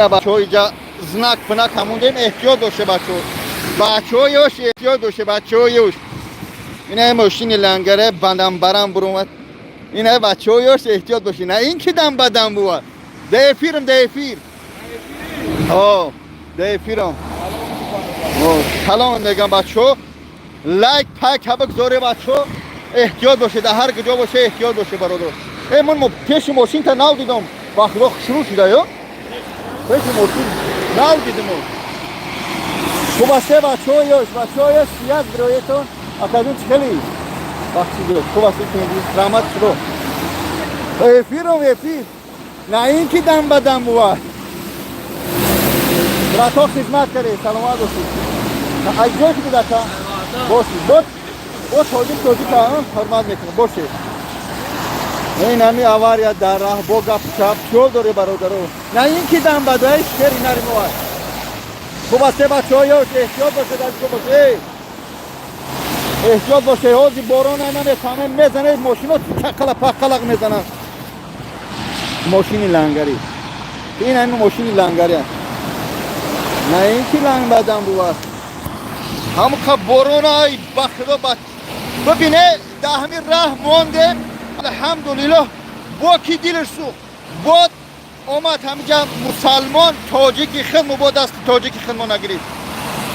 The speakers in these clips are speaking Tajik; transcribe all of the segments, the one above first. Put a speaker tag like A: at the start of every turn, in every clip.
A: Бачаҳо, иҷа знак пинак ҳамондем, эҳтиёт боше, бачаҳо, бачаҳо ёш, эҳтиёт боше, бачаҳо ёш. Ина мошини лангаре бандам барам буромад. Ина, бачаҳо ёш, эҳтиёт бошед, на ин ки дам ба дам бувад. Да эфирм, да эфир, о, да эфирам. Салом мегам, бачаҳо, лайк пайк ҳа бигзоре, бачаҳо, эҳтиёт бошед, дар ҳар куҷо боше, эҳтиёт боше, бародар. Э, ман пеши мошинта нав дидам, ба худо, хушрӯ шуда ё пеши мошин нав дидим. Хуб аст, бачаҳо ёш, бачаҳо ёш, сият бироетон. Акаҷон, чӣ хеле бахшидо, хуб аст, раҳмат худо. Эфиром, эфир, на ин ки дам ба дам бувад. Братҳо, хизмат кардед, саломат бошед. Аз ҷое ки будака бошед, бо тоҷик, тоҷика ҳурмат мекунам, бошед. Ин ҳами авария дар раҳ бо гап чап чиёл доре, бародаро, на ин ки дам ба даи шери нари мо аст. Хуб аст, бачаҳо ёш, эҳтиёт бошед, аз бошед, эҳтиёт бошед. Ҳози борон намефаҳмем, мезанед, мошино чақала пақалақ мезананд. Мошини лангарӣ, ин ҳами мошини лангари аст, на ин ки ланг бадан бувад. Ҳамқа боронай, ба худо, бибине, дар ҳамин раҳ мондем. Алҳамдулиллоҳ, бо ки дилш сӯхт, бод омад ҳамиҷа мусалмон тоҷики хидму бо дасти тоҷики хидмо нагирифт.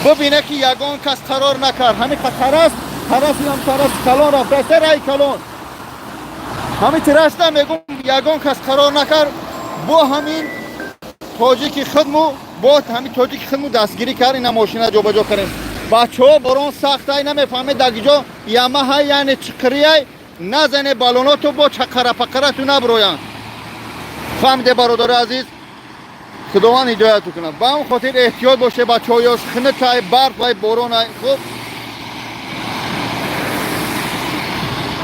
A: Бибине, ки ягон кас қарор накард. Ҳами тарас, тарасам, тарас калон рафтааста, раи калон, ҳами тирашда мегум, ягон кас қарор накард. Бо ҳамин тоҷики хидму, бо ҳамин тоҷики хидму дастгирӣ кард. Ина мошина ҷобаҷо кардем, бачаҳо. Борон сахтай, намефаҳмед дагиҷо ямаҳай, яъне чиқирияй назане, балоноту бо чақарапақарату наброянд. Фаҳмиде, бародари азиз? Худованд ҳидояту кунад. Ба ҳам хотир эҳтиёт боше, бачаҳо ёш, хинукай, барф вай, боронай. Хуб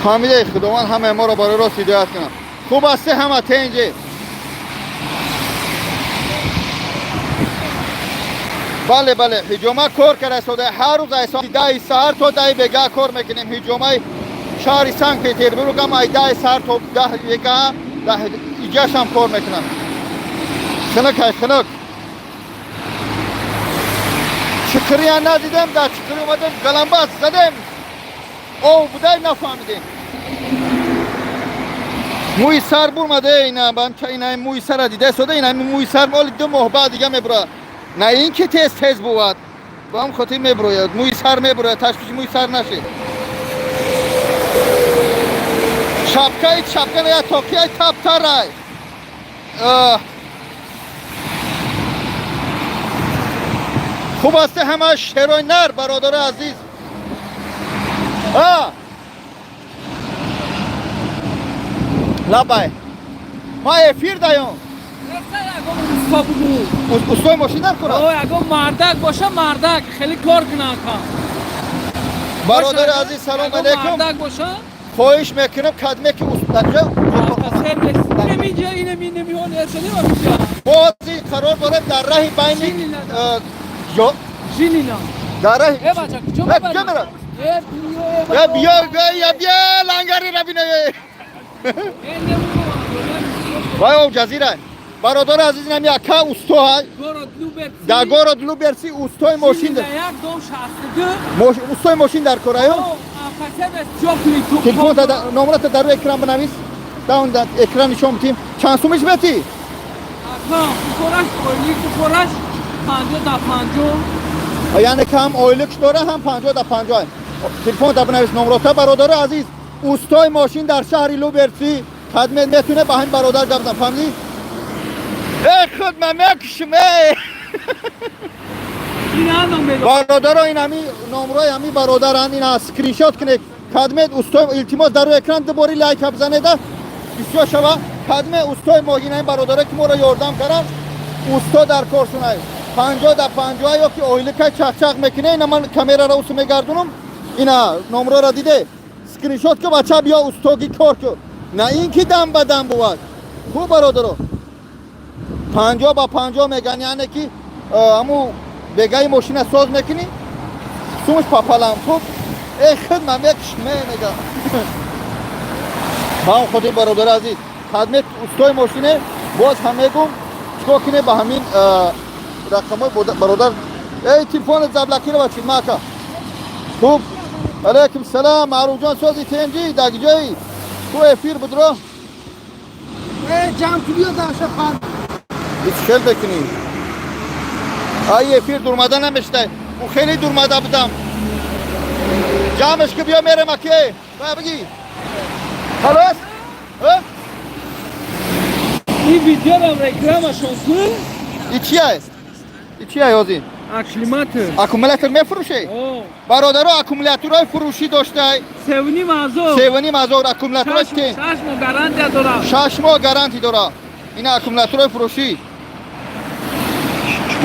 A: фаҳмиде? Худованд ҳамаи моро барои рост ҳидоят кунад. Хуб асте, ҳама тенҷе. Бале, бале, ҳиҷома кор карда истода. Ҳар рӯз ай соати 10-и саҳар то 10-и бегаҳ кор мекунем. Ҳиҷомаи шаҳри Санкт Петербургам ай 10-и саҳар то 10-и бегаҳ иҷашам кор мекунам. Хинук ай, хинук. Чиқирия надидем, дар чиқирӣ омадем, галамбас задем. Ов будай, нафаҳмидем. Мӯи сар бурмаде, ина ина мӯи сара дида истода, ина мӯи сар моли 2 моҳ баъд дига мебура. На ин ки тез тез бувад, ба ҳам хотир мебурояд, мӯи сар мебурояд, ташвиши мӯи сар нашед. Шапкаи шапка я тоқияй таптарай. Хуб асте, ҳама шерои нар, бародари азиз. Лабай, ма эфир даём. Устои мошин дар кора.
B: Ягон мардак боша, мардак хеле кор кунад.
A: Бародари азиз, салом алейкум.
B: Мардак боша.
A: Хоҳиш мекунам, кадме ки устаҷа бози қарор дорем дар раҳи байни
B: Жилина.
A: Дар раҳи
B: Э, бача, куҷо
A: мебарӣ? Я биё, я биё, лангари бина. Вай, об ҷазира. Бародари азиз, инам яка усто ҳай. Дар город Люберци устои мошин. Устои мошин дар кораю. Телефон номрата дар рӯи экран бинавис. Даун экран нишон битим. Чанд сумиш метӣ?
B: Фораш 50 да 50.
A: Яъне ки ҳам ойликш дора, ҳам 50 да 50. Телефон да бинавис номрота, бародари азиз. Устои мошин дар шаҳри Люберци кадме метуне ба ҳамин бародар гап зан, фаҳмидӣ? Э, худ ман мекушим, э! Бародаро, ин ҳами номрои ҳами бародаранд, ина скриншот кунед. Кадме устои, илтимос, дар рӯи экран дубори лайка бизанеда, бисёр шава. Кадме устои мо, ин ҳами бародаре ки моро ёрдам карданд, усто дар кор шунай. 50 да 50 ё ки ойлика чақчақ мекуне, ина ман камераро усу мегардунам, ина номрора диде, скриншот ку, бача, биё устоги кор ку. На ин ки дам ба дам бувад. Хуб, бародаро, 50 ба 50 меган, яъне ки ҳаму бегаи мошина соз мекунӣ, сумаш папалам. Хуб, э, худ ман мекушме, мега. Ба он хотир, бародари азиз, хадмет устои мошине, боз ҳам мегум. Чикор кунем? Ба ҳамин рақамҳои бародар. Эй, телефон заблокировать шуд, мака. Хуб, алайкум салом, Маъруфҷон, сози, тенҷи, дар ҷои ту эфир будро.
C: Ҷамъ кунӣ даша хан.
A: Хел бекунӣ, ай эфир дурмада намештай. Ӯ хеле дурмада будам. Ҷамъш ки, биё, мерем, аке, ба бигӣ, халос.
B: Ин видеорам рекламашон кун.
A: И чия? И чия ҳозир?
B: Аккумулятор.
A: Аккумулятор мефурӯшӣ? Бародаро, аккумуляторҳои фурӯшӣ доштай.
B: 3,5 ҳазор.
A: 3,5 ҳазор аккумуляторҳои.
B: 6 моҳ гарантия дорад.
A: 6 моҳ гарантия дора. Ина аккумуляторҳои фурӯшӣ,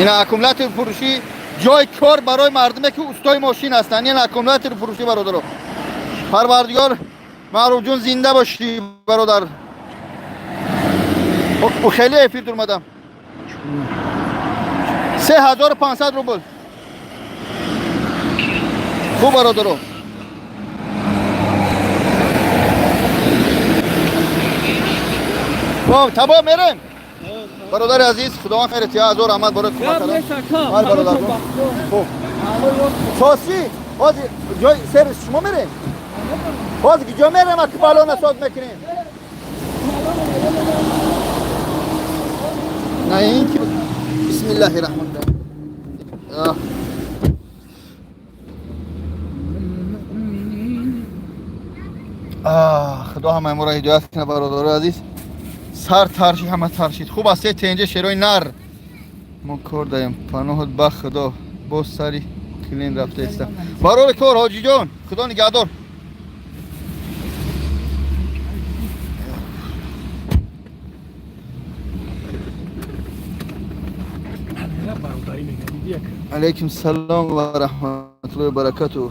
A: ина аккумулятор фурӯшӣ. Ҷои кор барои мардуме, ки устои мошин ҳастанд. Ина аккумулятор фурӯшӣ, бародаро. Парвардигор, Маъруфҷон, зинда бошӣ, бародар. Хеле эфир дурмадам. 3500 рубл. Хуб, бародаро. Хоб, табо, мерем. Бародари азиз, Худованд хайр тия, ҳазор раҳмат барои кӯмак кардан. Бародар, хуб, соси ҳозир ҷои сервис шумо мерем. Ҳозир ҷо мерем, аки балона соз мекунем. На ин ки, бисмиллаҳи раҳмони раҳим. Аҳ. Худо ҳамаи моро ҳидоят кунад, бародарои азиз. Сар таршид, ҳама таршид. Хуб аст, тенҷа, шерои нар. Мо кор даем, паноҳат ба Худо. Боз сари клин рафтаиста. Барори кор, ҳоҷиҷон, Худо нигаҳдор. Алайкум салом ва раҳматуллоҳи ва баракатуҳ.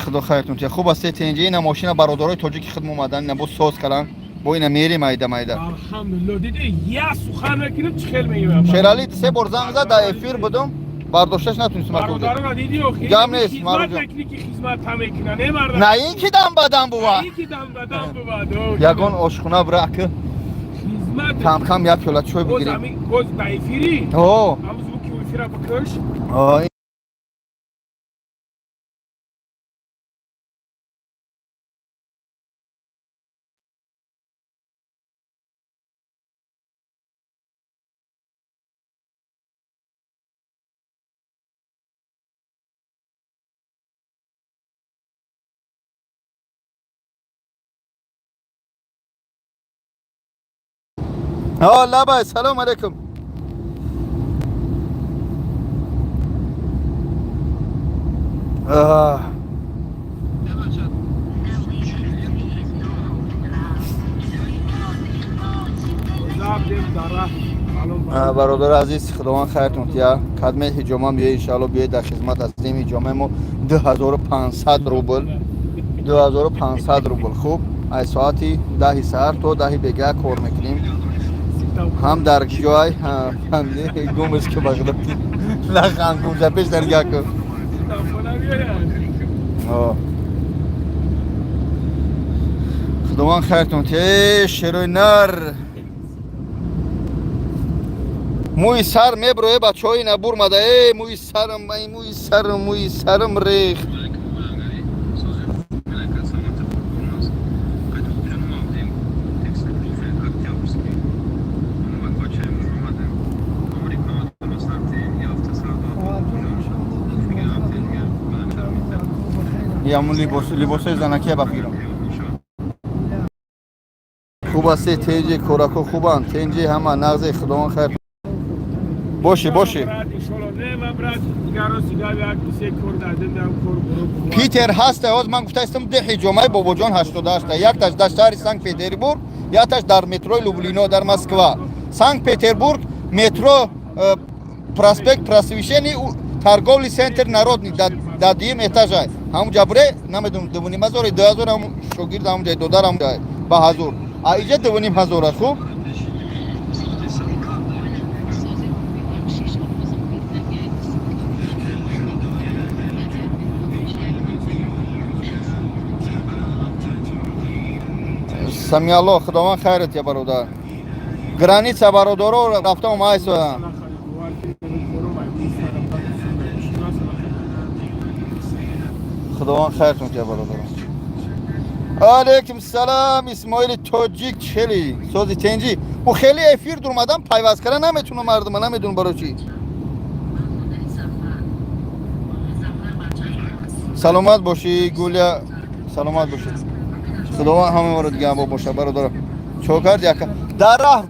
A: Худо хайртон тия. Хуб аст, тенҷа. Ина мошина бародарои тоҷики хидм омадан, ина бо соз кардан, бо ина мерем майда майда.
D: Алҳамдулилло, диди, я сухан мекунем, чӣ хел мегирам.
A: Шерали се бор занг зад, дар эфир будум, бардошташ натунистам.
D: Бародарона диди, охи.
A: Гам нест.
D: Хизмат мекунӣ, ки хизмат ҳам мекуна, не марда.
A: На ин ки дам ба дам бува.
D: Ин ки дам ба дам бува.
A: Ягон ошхона бира, аки.
D: Хизмат.
A: Кам кам як пиёла чой бигирем.
D: Боз ба эфири?
A: О.
D: Ҳам звуки эфира бикаш.
A: О. Лабай, салом алейкум. Аҳ. Бародари азиз, Худованд хайртон тия. Кадме ҳиҷома биёед, иншаалло, биёед, дар хизмат ҳастем. Ҳиҷомаи мо 2500 рубл, 2500 рубл. Хуб, аз соати 10-и саҳар то 10-и бегаҳ кор мекунем. Ҳам дар ҷой гумш ки бағдоди наханд, гумша пеш дар яку. Худованд хайртон тия. Шерои нар, мӯи сар меброe, бачаҳо, ина бурмада. Э, мӯи сарам, ай, мӯи сарам, мӯи сарам рехт. Ямун либосои занакия ба фикрам хуб аст. Теҷи корако хубанд, тенҷи, ҳама нағзе, Худованд хайр. Боши, боши. Питер ҳаста. Ҳоз ман гуфтаистам, ду ҳиҷомаи Бобоҷон 88-та. Якташ дар шаҳри Санкт Петербург, якташ дар метрои Люблино дар Москва. Санкт Петербург, метро проспект Просвещения, торговый центр Народный, дар дуюм этажа. Ҳамунҷа буре, намедонам, 2,5 ҳазор, 2000. Ҳамун шогирд ҳамунҷа, додар ҳамунҷа, ба ҳазор. А иҷа 2,5 ҳазор аст. Хуб. Самиалло, Худованд хайрат я, бародар. Граница, бародаро, рафта омайсоям. Худованд хайртон тия, бародаро. Алейкум салам, Исмоили тоҷик, чели сози, тенҷи? Ӯ хеле эфир дурмадан пайваст кара наметунам, мардума, намедонам барои чӣ. Саломат бошӣ, Гулия, саломат бошӣ. Худованд ҳамаро дигаҳбон боша, бародаро. Чо кард, яка дар раҳ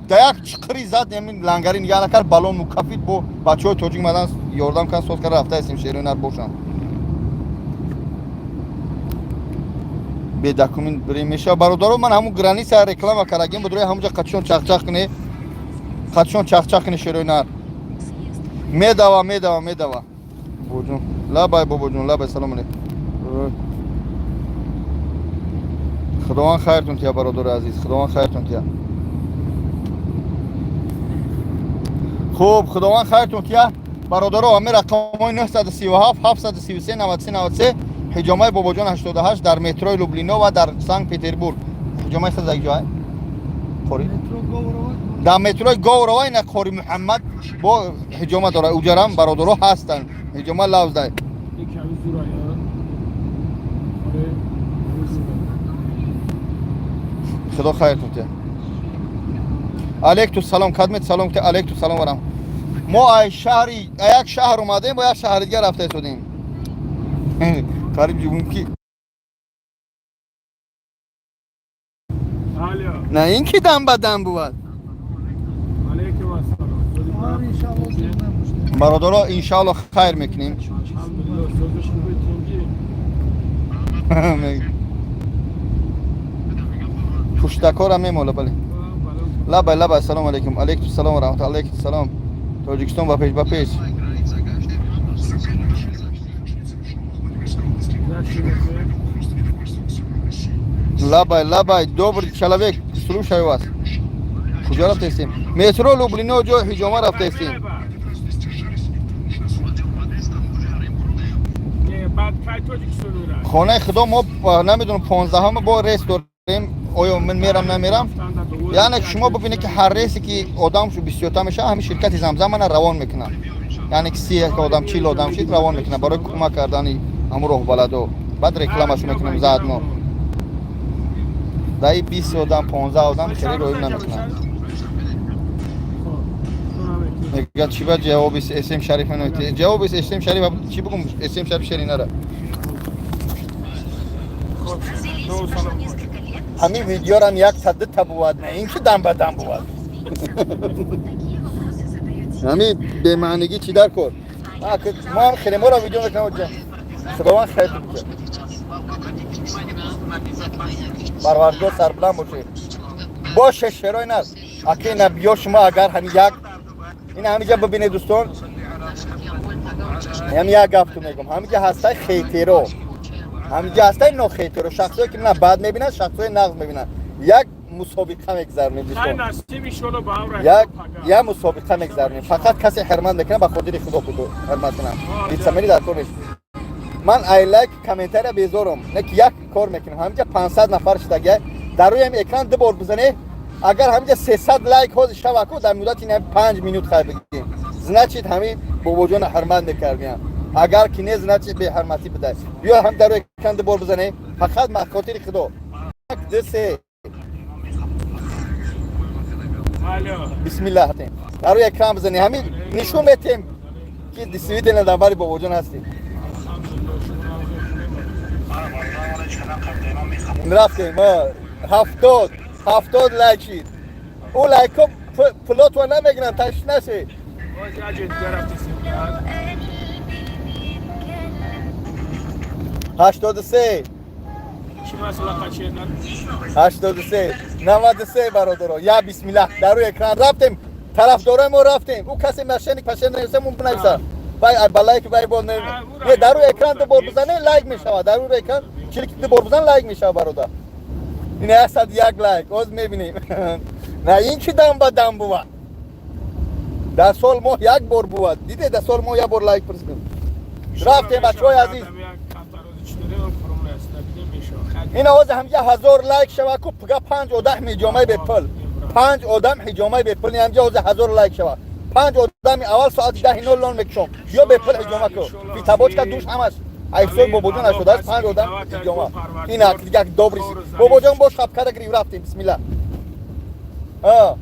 A: да як чиқири зад, ҳамин лангари нигаҳ накард, балон мукафид. Бо бачаҳои тоҷик мадан ёрдам кан, соз кара рафта истем. Шерои нар бошанд, бедокумент бирем, мешава, бародаро. Ман ҳамун граница реклама карагем будрои, ҳамунҷа қатшон чахчах куне, қатшон чахчах куне. Шерои нар медава, медава, медава. Бобоҷон, лабай, бобоҷон, лабай, салом алейкум. Худованд хайртон тия, бародари азиз, Худованд хайртон тия. Хуб, Худованд хайртон тия, бародаро. Ҳами рақамҳои 937 733 93 93, ҳиҷомаи бобоҷон 88 дар метрои Люблино ва дар Санкт Петербург. Ҳиҷомаи сад як ҷой қори дар метрои Говорова, ина Қори Муҳаммад бо ҳиҷома дора. Уҷарам бародаро ҳастанд, ҳиҷома лавздай.
D: کمی زور آیا. آره، زوره.
A: Худо хайртон тия. Алейкум салом, кадмет салом ки, алейкум салом варам. Мо ай шаҳри як шаҳр омадем, бо як шаҳри дигар рафта истодем, қариб ҷумум ки.
D: Алло.
A: На ин ки дам ба дам бувад.
D: علیکم السلام.
A: Бародаро, иншаалло, хайр мекунем.
D: الحمدلله، سازش خوبه، تنجی؟
A: Пуштакора мемола, бале. Лабай, лабай, ассалому алейкум. Алейкум салом ва раҳматуллоҳ. Алейкум салом. Тоҷикистон ба пеш, ба пеш.
D: Значи бخیر.
A: Лабай, лабай, добрый человек, слушаю вас. Куҷо рафтаистем? Метро Люблино, ҷой ҳиҷома рафтаистем.
D: نه، بعد کی تاجیکستان رفت؟
A: Хонаи Худо, мо намедонам, 15-ҳама бо рейс дорем, оё ман мерам, намерам. Яъне шумо бибинед, ки ҳар рейсе ки одам бисёртар мешавад, ҳамин ширкати Замзам мана равон мекунад. Яъне ки 30 одам, 40 одам шид, равон мекунад барои кӯмак кардани ҳамун роҳбаладо. Баъд рекламашо мекунем заодно. Даи 20 одам, 15 одам хеле роҳӣ намекунад. Мегӯяд, чӣ ба ҷавоби СМ Шариф меноите? Ҷавоби СМ Шариф чӣ бигум? СМ Шариф шери нара. Ҳамин видеорам як та дута бувад, на ин ки дам ба дам бувад. Ҳамин бемаънигӣ чӣ дар кор? Мо ҳам хеле моро видео мекунам. Худованд хайр бикунад, Парвардигор сарбуланд бошед. Боше, шерои нас аки набиё. Шумо агар ҳами як ин ҳамиҷа бибинед, дӯстон, ҳами як гапту мегум: ҳамиҷа ҳастай хейтеро, ҳамиҷа ҳастай нохейтеро, шахсое ки на бад мебинанд, шахсои нағз мебинанд. Як мусобиқа мегзаронем, дӯстон, як мусобиқа мегзаронем. Фақат касе ҳурмат мекунад, ба хотири Худо буду ҳурмат кунам, лицемерӣ дар кор нест. Ман ай лайк, комментария безорум, не ки як кор мекунем. Ҳамиҷа 500 нафар шудагия, дар рӯи ҳами экран ду бор бизане. Агар ҳамиҷа 300 лайк ҳозир шаваку дар муддати 5 минут, хайр бигирем, значит, ҳами бобоҷона ҳурмат мекардиям. Агар ки не, значит, беҳурматӣ бидай. Биё, ҳам дар рӯи экран ду бор бизане, фақат ба хотири Худо. Як, ду, се. Бисмиллаҳ, дар рӯи экран бизане, ҳамин нишон метем, ки действительно дар бари бобоҷон ҳастем. Рафтем, 70 лайк шид. Ӯ лайкҳо пулотро намегиранд, ташвиш нашед. 83, 83, 93. Бародаро, я бисмиллаҳ, дар рӯи экран рафтем. Тарафдорои мо, рафтем. Ӯ касе мошенник пашен нависа, мун бинависа, вай ба лайк, вай бо не, дар рӯи экран ду бор бизане, лайк мешавад. Дар рӯи экран чилки ду бор бизан, лайк мешавад, бародар. Ин 101 лайк оз мебинем. На ин ки дам ба дам бувад, дар сол моҳ як бор бувад. Диде, дар сол моҳ як бор лайк пурсидем. Рафтем, бачаҳои азиз. Ин овоз ҳамҷа 1000 лайк шава ку пга 5 одам ҳиҷомаи бепул. 5 одам ҳиҷомаи бепул ҳамҷа оз 1000 лайк шава. 5 одами аввал соати 10:00 мекушом. Ё бепул ҳиҷома ку. Фитабочка душ ҳамаш. Айсой бобоҷон нашудааст 5 одам ҳиҷома. Ин ак дигар добри. Бобоҷон бош шапкара гирифт рафтем. Бисмилла. А.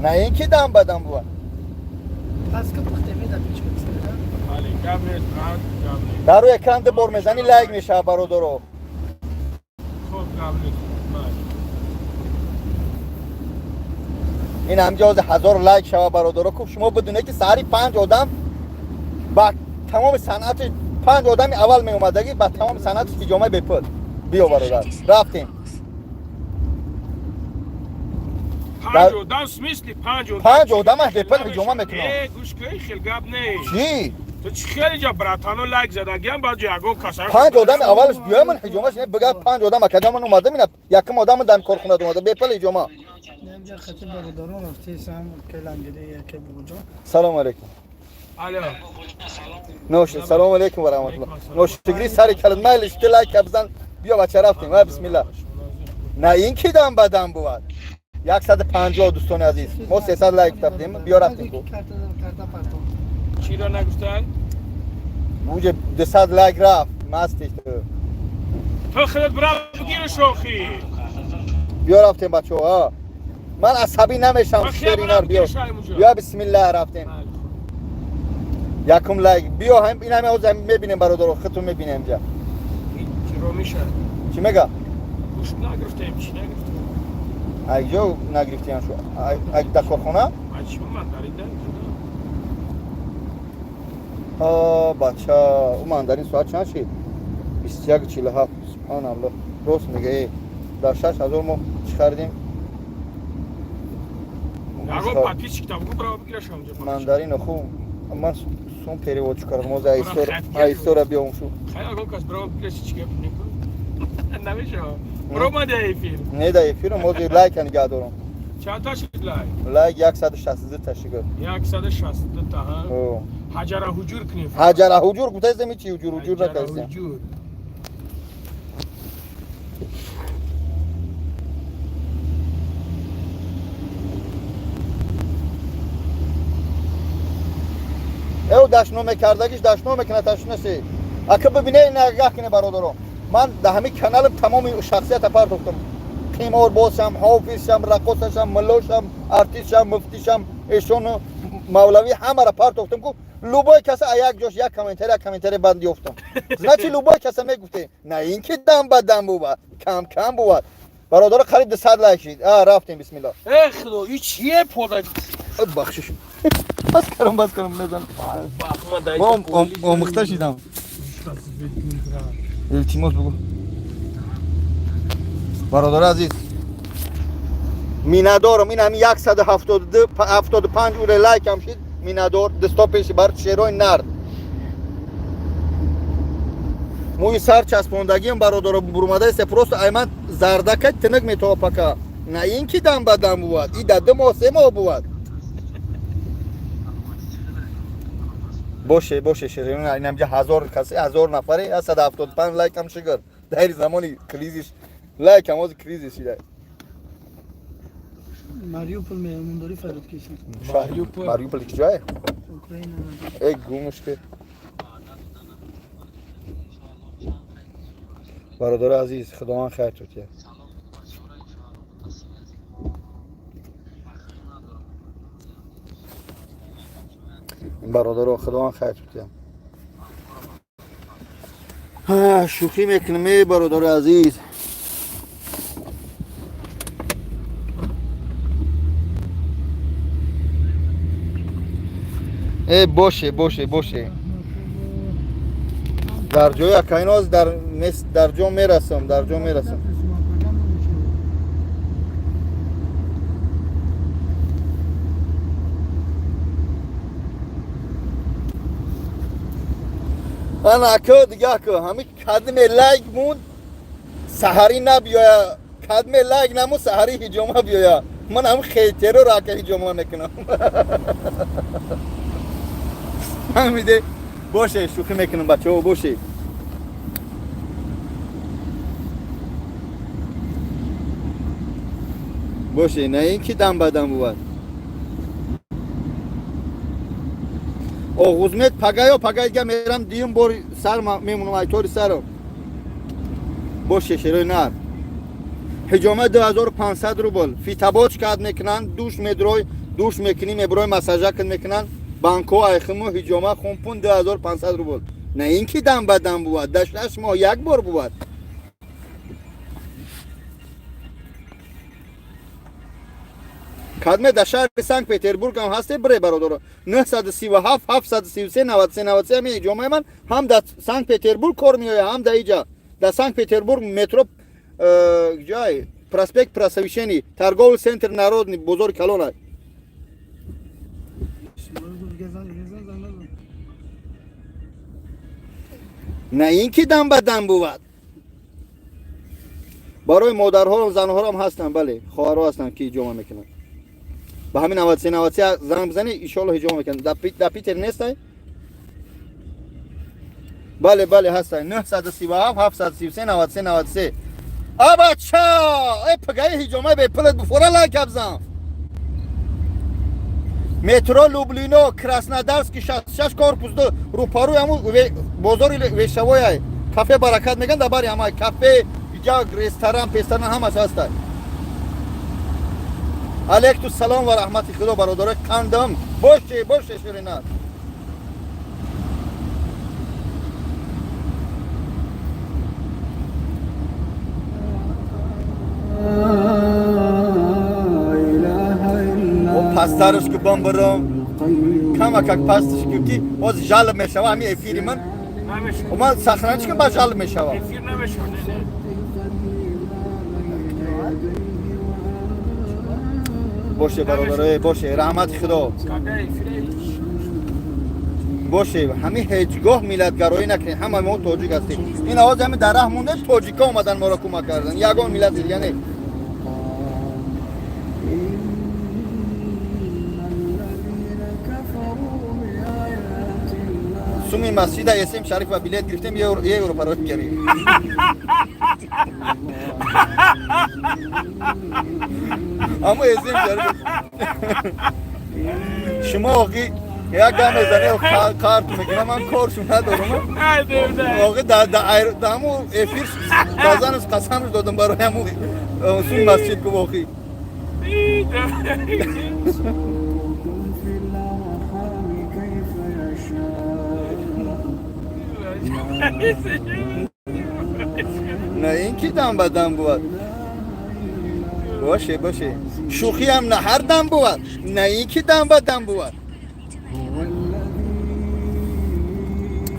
A: На ин ки дам ба дам бува.
C: Пас ки пухте меда пич бисмилла.
D: Бале, гап нест, гап нест.
A: Дар рӯи экран ду бор мезанӣ лайк мешава бародаро.
D: Хоб гап нест.
A: Ин ҳамҷа оз 1000 лайк шава бародаро. Ку шумо бидунед ки саҳари 5 одам ба тамоми санъати 5 одами аввал меомадагӣ ба тамоми санъати ҳиҷомаи бепул. Биё бародар. Рафтем.
D: 5 одам смисли 5 одам.
A: 5 одам бепул ҳиҷома мекунам.
D: Э, гӯш кун, хел гап нест.
A: Чӣ?
D: Ту чӣ хеле ҷа братано лайк задагиам баъд ягон каса.
A: 5 одами аввалш биёй ман ҳиҷомаш не бигар 5 одам акадам ман омадам ина якум одам дар корхона омада бепул ҳиҷома.
C: Немҷа хати бародарон рафтесам келангири яке бобоҷон.
A: Салом алейкум.
D: Алло.
A: Нош, салом алейкум ва раҳматуллоҳ. Ношигри сари калид майлиш ки лайк бизан биё бача рафтем. Ва бисмилла. На ин ки дам ба дам бувад. 150 дӯстони азиз. Мо 300 лайк тафтем. Биё рафтем ку.
D: Чӣ ро нагуфтан?
A: Буҷе 200 лайк рафт. Мастиш ту.
D: Ту худат бира бигир шохи.
A: Биё рафтем бачаҳо. Ман асабӣ намешам шеринар биё. Биё бисмилла рафтем. Якум лайк. Биё ҳам ин ҳама ҳозир мебинем бародаро, худтон мебинем инҷа.
D: Чиро мешад?
A: Чӣ мега?
D: Гӯшт нагирифтем, чӣ нагирифтем?
A: Айҷо нагирифтиям шу. Ай дар корхона?
D: Ай чӣ мандарин нагирифтем?
A: А бача, ӯ мандарин соат чанд шид? 21:47. Субҳаналлоҳ. Рост мега, э. Дар 6000 мо чӣ харидем?
D: Ягон подписчик там бигӯ бира бигираш ҳамҷа.
A: Мандарин хуб ман сум перевод кардам, оз айстора биём шу.
D: Хай ягон кас бира бигираш чӣ гап некун. Намешава. Бро ма дар эфир.
A: Не дар эфирам, оз лайка нигаҳ дорам.
D: Чанд та шид лайк?
A: Лайк 162 та шид.
D: 162 та, ҳа? Ҳаҷара ҳуҷур кунем.
A: Ҳаҷара ҳуҷур гуфтаистем, ҳичи ҳуҷур ҳуҷур накардем. Эв дашно мекардагиш дашно мекунад ташнаси. Ака бибине нагах кине бародаро. Ман дар ҳамин каналам тамоми шахсията партохтам. Қиморбозшам, ҳофизшам, раққосашам, муллошам, артистшам, муфтишам, эшону мавлавӣ ҳамаро партохтам ку любой каса а як ҷош як комментарий, як комментарий банд ёфтам. Значит любой каса мегуфте, на ин ки дам ба дам бувад, кам кам бувад. Бародаро қариб 200 лайк шид. А рафтем бисмилла.
D: Э худо, ин чие пода?
A: Бахшиш. Бас кардам, бас кардам, мезанам. Мо омӯхта шидам. Илтимос бугу. Бародари азиз, миннатдорам. Ин ҳамин 175 уре лайкам шид. Миннатдор. Дасто пеши бар шерои нард. Мӯи сар часпондагиам бародаро бурумадаест. Просто ай ман зардака тинак метопака. На ин ки дам ба дам бувад. И да 2 моҳ 3 моҳ бувад. Боше, боше, шерин, ин ҳамҷа 1000 касе, 1000 нафаре, 175 лайкам шигар. Дар замони кризис лайкам оз кризис шида.
C: Мариупол меҳмондорӣ фарёд кишид.
A: Мариупол, Мариупол киҷое?
C: Украина.
A: Эй гумш ки. Бародари азиз, Худованд хайр тутия. Бародаро, Худованд хайр тутия. Шӯхӣ мекунем, эй бародари азиз. Эй боше, боше, боше. Дар ҷои акайноз дар ҷо мерасам, дар ҷо мерасам. Ана ака дига ака, ҳами кадме лайк мунд саҳарӣ набиёя, кадме лайк намунд саҳарӣ ҳиҷома биёя. Ман ҳам хейтероро ака ҳиҷома мекунам. Фаҳмиде? Боше, шӯхӣ мекунам бачаҳо, боше. Боше, на ин ки дам ба дам бувад. Оғузмед пагайо пагайга мерам, дуюм бор сар мемонам, айтори сарам. Боше, шерои нар. Ҳиҷома 2500 рубл. Фитобочка ад мекунанд, душ медрой, душ мекунӣ, меброй, массажакат мекунанд. Банко айхиму ҳиҷома хунпун 2500 рубл. На ин ки дам ба дам бувад, дар 6 моҳ як бор бувад. Кадме дар шаҳри Санкт Петербург ҳам ҳасте, бире, бародаро. 937 733 93 93, ҳамин ҳиҷомаи ман ҳам дар Санкт Петербург кор меояд, ҳам дар иҷа. Дар Санкт Петербург, метро ҷай, проспект Просвещения, торговый центр Народный, бозори калон.
C: Гезан, гезан, зан.
A: На ин ки дам ба дам бувад. Барои модарҳо, занҳоам ҳастанд, бале, хоҳарҳо ҳастанд, ки ҳиҷома мекунанд. Ба ҳамин 93 93 занг бизанӣ, иншоалло ҳиҷома мекунанд. Дар Питер нестай? Бале, бале, ҳастай. 937 733 93 93. А бача, э, пагаи ҳиҷомаи бепулат буфора, лайка бизан. Метро Люблино, Краснодарский 66, корпус 2, рӯпарӯи ҳамун бозори вешавояй, кафе Баракат меган, дар бари ҳамай кафе иҷа ресторан, песторан ҳамаш ҳастай. Алейкум салом ва раҳмати худо, бародарои қандам. Боше, боше, ширинат. О, пастараш ки бом баром, камакак пасташ ки боз жалоб мешава ҳамин эфири ман.
D: Намешавад.
A: Ман сахранч ки ба жалоб мешава.
D: Эфир намешавад, не, не.
A: Боше, бародарое, боше, раҳмати худо.
D: Когда эфир.
A: Боше, ҳамин ҳеҷ гоҳ миллатгароӣ накунед, ҳама мо тоҷик ҳастем. Ин овоз ҳамин дар раҳ монда, тоҷикҳо омадан, моро кӯмак кардан, ягон миллат дигар не. Суми масҷида Эсем Шариф ва билет гирифтем, евро парои кардем. Аммо Эсем Шариф, шумо оқи як гап мезане, карт мекунам, ман коршум надорам. Оқи дар ҳамун эфир базанаш қасамш додам барои ҳамун суми масҷид, гуфт оқи.
E: في الأرحام كيف يشاء.
A: На ин ки дам ба дам бувад. Боше, боше, шӯхиам на ҳар дам бувад, на ин ки дам ба дам бувад.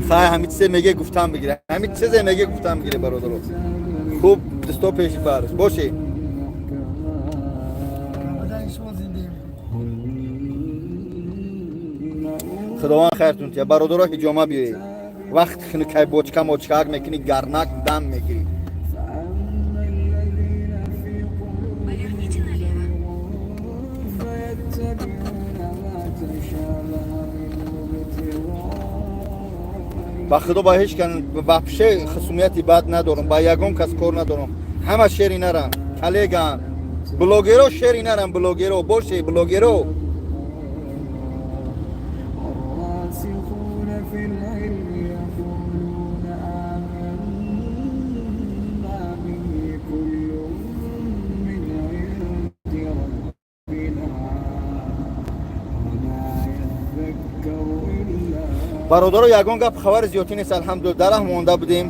A: Хай, ҳамин чизе меге, гуфтам бигире, ҳамин чизе меге, гуфтам бигире, бародаро. Хуб, дасто пеши барш боше.
C: Рамадан шумо зиндагӣ.
A: Худованд хайртун тия, бародаро. Ҳиҷома биёед, вақт хунукай, бочка мочкаак мекунӣ, гарнак дам мегирӣ.
E: فأما الذين في
F: Поверните налево.
E: قلوبهم فيتبعون ما تشابه منه ابتغاء
A: Ба худо, ба ҳеҷ кан вообще хусумияти бад надорам, ба ягон кас кор надорам. Ҳама шери нарам, коллегаам, блогеро шери нарам, блогеро боше, блогеро.
E: والراسخون في العلم يقولون آمنا به كل من عند ربنا وما يذكر إلا
A: Бародаро, ягон гап, хабари зиёдтӣ нест, алҳамдулилла. Дар раҳ монда будем,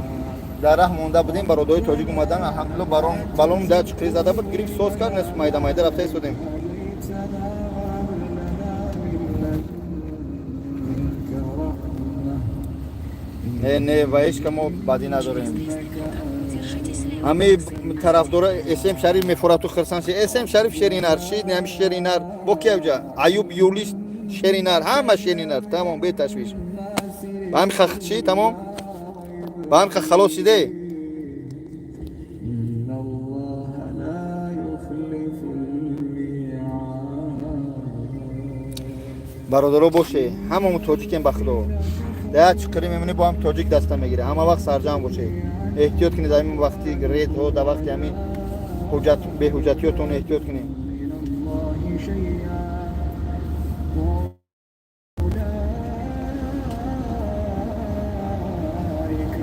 A: дар раҳ монда будем, бародарои тоҷик омадан, алҳамдулилла. Барон балон да чиқри зада буд, гирифт, соз кард, нес, майда майда рафта истодем.
E: هديتنا وهب لنا من لدنك رحمة.
A: Не, не, ва ҳеҷ ка мо бадӣ надорем.
F: Держитесь левой
A: Ҳами
F: полосы.
A: тарафдора Эсем Шариф мефурату хирсан ши. Эсем Шариф шеринар шид, ҳами шеринар бо кевҷа Аюб Юлиш шеринар, ҳама шеринар, тамом, беташвиш. Ба ҳами хах чӣ, тамом, ба ҳами хах халос шиде.
E: إن الله لا يخلف الميعاد.
A: Бародаро, боше, ҳамамо тоҷикем, ба худо. Да чиқирӣ мемонӣ, бо ҳам тоҷик даста мегирӣ. Ҳама вақт сарҷамъ боше, эҳтиёт кунед. Ҳамин вақти редҳо, дар вақти ҳамин ҳуҷҷат беҳуҷҷатиётон эҳтиёт кунед.
E: شيئا وأولئك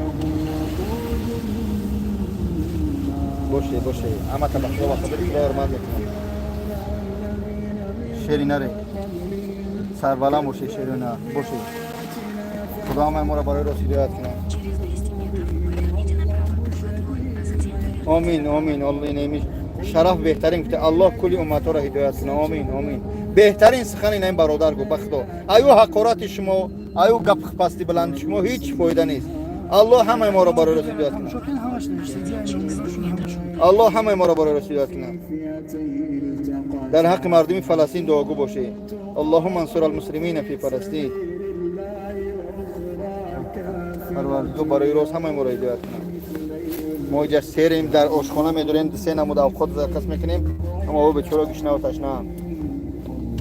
E: هم وقود النار.
A: Боше, боше, ҳамата ба Худо ба худо ҳурмат мекунам. Шери наре, сарбаланд боше, шери на боше. Худо ҳамаи моро барои рост ҳидоят кунад.
F: Через 200 метров поверните направо, во двор, а затем поверните.
A: Омин, омин. Алло, инами шараф беҳтарин гуфта, Аллоҳ кулли умматҳоро ҳидоят кунад. Омин, омин. Беҳтарин сухан ин бародар гуфт. Ба Худо, аю ҳақорати шумо, аю гаппасти баланди шумо ҳеҷ фоида нест. Аллоҳ ҳамаи моро барои рост ҳидоят кунад.
C: Шокин ҳамаш навиштагӣ.
F: Через 100 метров
A: Аллоҳ ҳамаи моро барои рост ҳидоят кунад.
E: فئتين التقتا.
A: Дар ҳаққи мардуми Фаластин дуогӯ бошед. Аллоҳумма ансур алмуслимина фи Фаластин. Парвардигор барои рост ҳамаи моро ҳидоят кунад. Мо иҷа серем, дар ошхона медорем, се намуд авқот закас мекунем, аммо о бечора гишнаву ташнаам.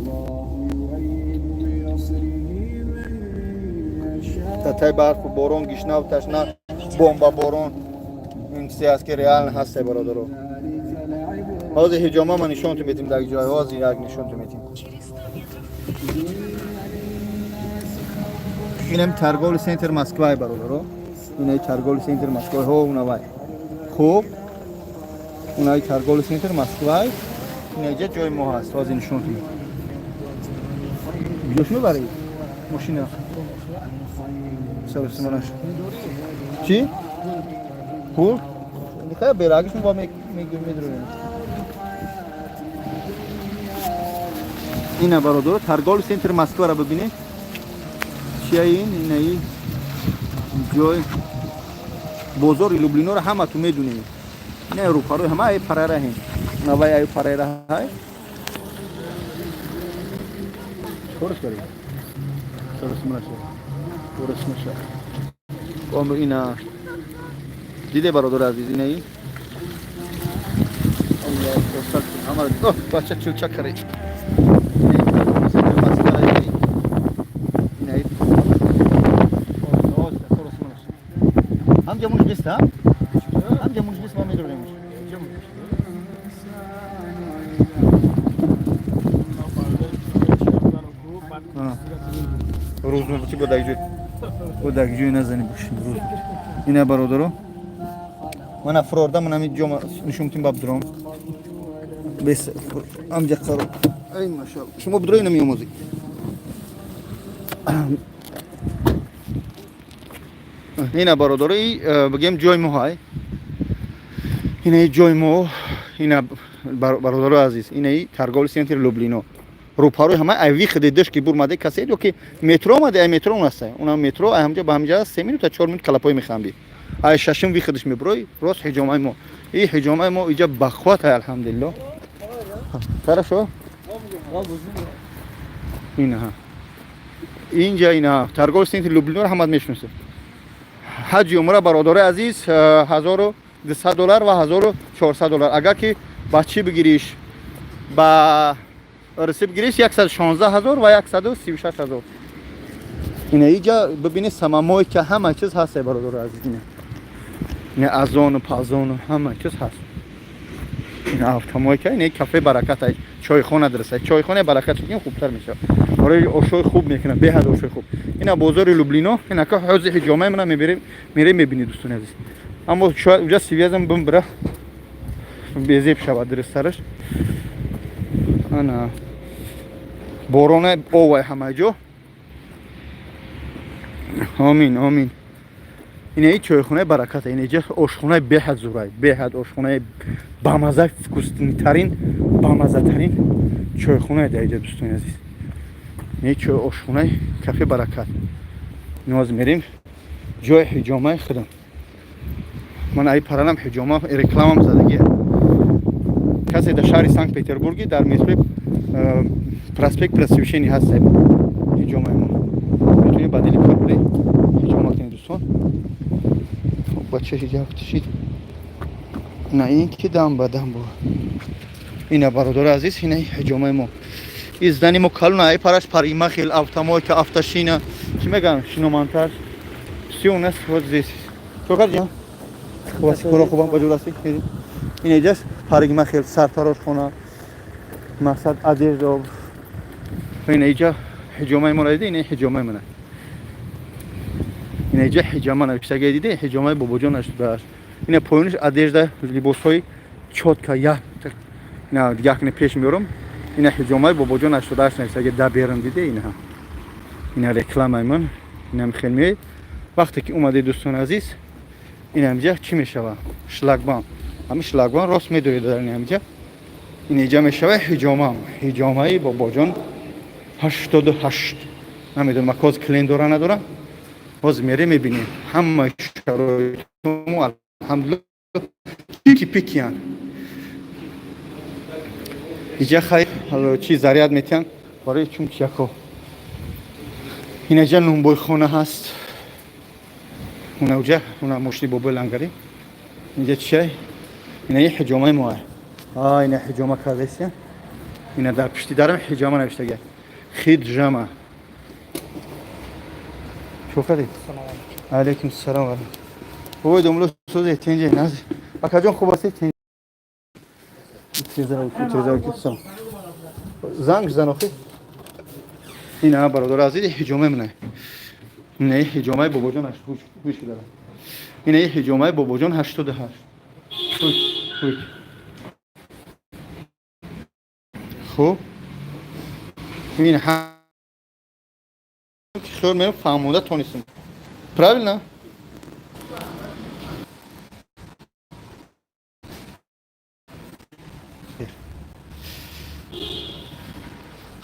E: الله يؤيد بنصره من يشاء.
A: Татай барфу борон, гишнаву ташна, бомбаборон, ин чизе аст, ки реал ҳасте, бародаро.
E: ذلك لعبرة.
A: Ҳозир ҳиҷома ма нишонту метим дар ҷой, ҳозир як нишонту метим.
F: Через 100 метров поверните направо.
A: Инам торговый центр Москвай, бародаро. Инаи торговый центр Москвай, ҳо, унавай. Хуб, унаи торговый центр Москвай, инаиҷа ҷои мо ҳаст. Ҳозир нишонту метим. Ҷош мебарӣ мошина саросимонаш чӣ пул нихая берагиш мо медроем. Ина, бародаро, торговый центр Москваро бибинед. Чия ин? Инаи ҷой бозори Люблиноро ҳамату медунед. Ина рӯпарои ҳама ай парараҳем, навай ай парараҳай. Кораш кари саросимаша, корасимаша. Ом, ина диде, бародари азиз, инаи Аллоҳ хурсанд кун ҳамаро. Оҳ, бача чилчак кари. Инаи ҳамҷа муш бист, ҳа, ҳамҷа муш бист, мо медорем. Рӯз чи бо даг ҷой назани бошим рӯз. Ина, бародаро, мана фурорда, ман ҳамин ҷо нишон тим, баб дуром бес ҳамҷа қаро. Ай машалло, шумо бидрои намеомӯзӣ. Ина, бародаро, и бигем, ҷои мо ҳай, инаи ҷои мо. Ина, бародарои азиз, инаи торговый центр Люблино, рӯпарои ҳама ай выходи диш ки бурмаде касе ё ки метро омаде, ай метро аста, уна метро ай ҳамҷа ба ҳамҷа 3 минута, 4 минут калапои мехамби, ай шашум выходиш мебурой, рост ҳиҷомаи мо. И ҳиҷомаи мо иҷа бахват ай, алҳамдулилло, хорошо. Инаҳа, инҷа инаҳа торговый центр Люблиноро ҳамат мешиносед. Ҳаҷи умра, бародарои азиз, 1200 доллар ва 1400 доллар. Агар ки ба чӣ бигириш, ба рси бигириш, 116 ҳазор ва 136 ҳазор. Ина иҷа бибинед, самомойка, ҳама чиз ҳаст, бародарои азиз. Ина азону пазону ҳама чиз ҳаст. Ина автомойка, ина кафе Баракат, ай чойхона драста, чойхонаи Баракат шукин хубтар мешавад. Барои ошои хуб мекунад, беҳад ошои хуб. Ина бозори Люблино, инака ҳозир ҳиҷомаи мана меберем, мерем, мебинед, дӯстони азиз. Аммо шояд уҷа связам бимбира, безеб шавад дурусттараш. Ана борона овай ҳама ҷо. Омин, омин. Ина и чойхонаи Бараката, ина иҷа ошхонаи беҳад зурай, беҳад ошхонаи бамаза, вкуснитарин, бамазатарин чойхонаи дар иҷа, дӯстони азиз. Ина чой ошхонаи кафе Баракат. Ноз мерем ҷои ҳиҷомаи худам. Ман ай паранам ҳиҷома рекламам задагия. Касе дар шаҳри Санкт Петербурги, дар метрои проспект Просвещения ҳаст ҳиҷомаи мо. Метавонед ба дили пур бире ҳиҷома кунед, дӯстон. Бача ҳиҷоб тишид. На ин ки дам ба дам бо. Ина, бародари азиз, ина ҳиҷомаи мо. И здани мо калона, ай параш парикмахер, автомойка, автошина. Чӣ мегӯям, шиномонтаж. Всё у нас вот здесь. Чокар ҷон? Хуб аст, кора хубам, ба ҷур ҳастӣ? Ин иҷаст парикмахер, сартарошхона. Мақсад, одежда. Ина иҷа ҳиҷомаи моро дида, ина ҳиҷомаи мана. Ина иҷа ҳиҷома навиштагия, дида, ҳиҷомаи Бобоҷон 88. Ина поёниш одежда, либосҳои чётко як ина якне пеш меорам. Ина ҳиҷомаи Бобоҷон 88 навиштагия да берам, дида, ина. Ина рекламаи ман, инам хел меояд. Вақте ки омадед, дӯстони азиз, ин ҳамҷа чӣ мешава? Шлагбаум. Ҳамин шлагбаум рост медоред дар ин ҳамҷа. Ин иҷа мешава ҳиҷомам. Ҳиҷомаи Бобоҷон 88. Намедонам, акоз клиент дора, надора. Ҳозир мере мебинем. Ҳамаи шароитмо, алҳамдулилла, чики пикиян. Иҷа хай чи заряд метиҳанд барои чунки яко. Инаҷа нунбойхона ҳаст. Унаҷа уна мошини бобои лангарӣ. Инҷа чиай? Ина и ҳиҷомаи моа. А, ина ҳиҷома кардесия. Ина дар пишти дарам ҳиҷома навиштага. Хиджама. Чо кардед? Алейкум салом ва бобои домло, созе, тенҷе наз. Акаҷон, хуб ҳастед? Тенҷе. Занг зан охи. Ина, бародар азиз, ҳиҷома мена. Ина ҳиҷомаи Бобоҷон 8, гӯш дара. Ина ҳиҷомаи Бобоҷон 88. Гӯш, гӯш. Хуб. Ин хел меам фаҳмонда тонистем. Правильно?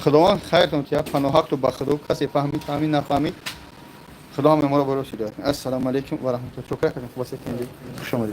A: Худованд хайртон тия, паноҳақту ба Худо. Касе фаҳмид, фаҳмид, нафаҳмид, Худо ҳамаи моро барои ҳидоят. Ассалому алайкум ва раҳматуллоҳ. Чокра кардем, хуб аст, хуш омадед.